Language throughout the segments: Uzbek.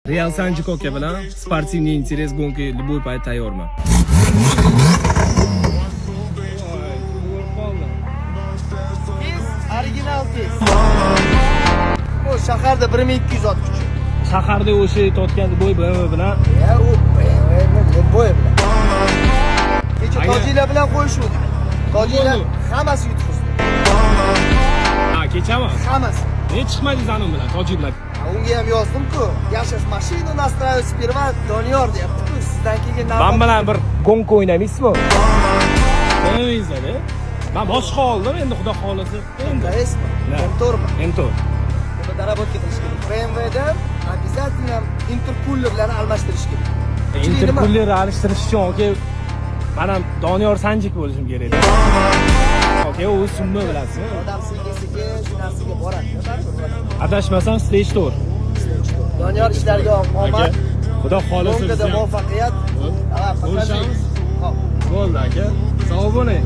Real Sanjik aka bilan спортивный интерес, гонка любой payt tayyorman. Tez, original tez. Bu shaharda 1200 ot kuchi. Shaharda o'sha aytayotgan bo'y BMW bilan. Ya u BMW любой bilan. Kecha tojiklar bilan qo'yishuvdik. Tojiklar hammasi yutqizdi. Ha, kechami? Hammasi. Ne chiqmadingiz anim bilan, tojik bilan? Ha, unga ham yozdim-ku. Я сейчас машину настраиваю сперва, Doniyor deyapti-ku. Sizdan keyin Man navbat. bilan bir гонка o'ynamaysizmi? O'ynaymiz-da. Man boshqa oldim, endi Xudo xolasa. Endi. MTSmi? Да. M4mi? M4. Buni доработка qilish kerak. BMWda обязательно interkullerlarni almashtirish kerak. Kuchli nima? Interkullerni alishtirish uchun, aka, man ham Doniyor Sanjik bo'lishim kerak. Aka, u summa bilasizmi? Odam sekin-sekin shu narsaga boradi. Baribir. Adashmasam, stage 4. Doniyor, ishlariga omad. Aka, Xudo xolasa Гонка da biz ham muvaffaqiyat. Давай, покажи. Ko'rishamiz. Hop. Bo'ldi, aka. Sog' bo'ling.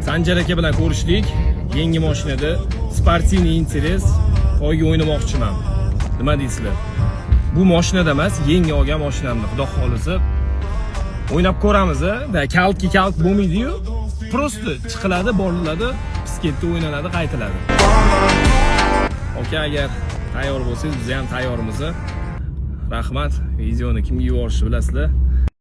Sanjar aka bilan ko'rishdik. Yangi mashinada спортивный интерес poyga o'ynamoqchiman. Nima deysizlar? Bu mashinada emas, yangi olgan mashinamni, Xudo xolasa, o'ynab ko'ramiz, a. Da kaltki kalt bo'lmaydi-yu. Просто chiqiladi, boriladi, pisketda o'ynaladi, qaytiladi. Aka, agar tayyor bo'lsangiz, biz ham tayyormiz. Rahmat. Videoni kimga yuborishni bilasizlar.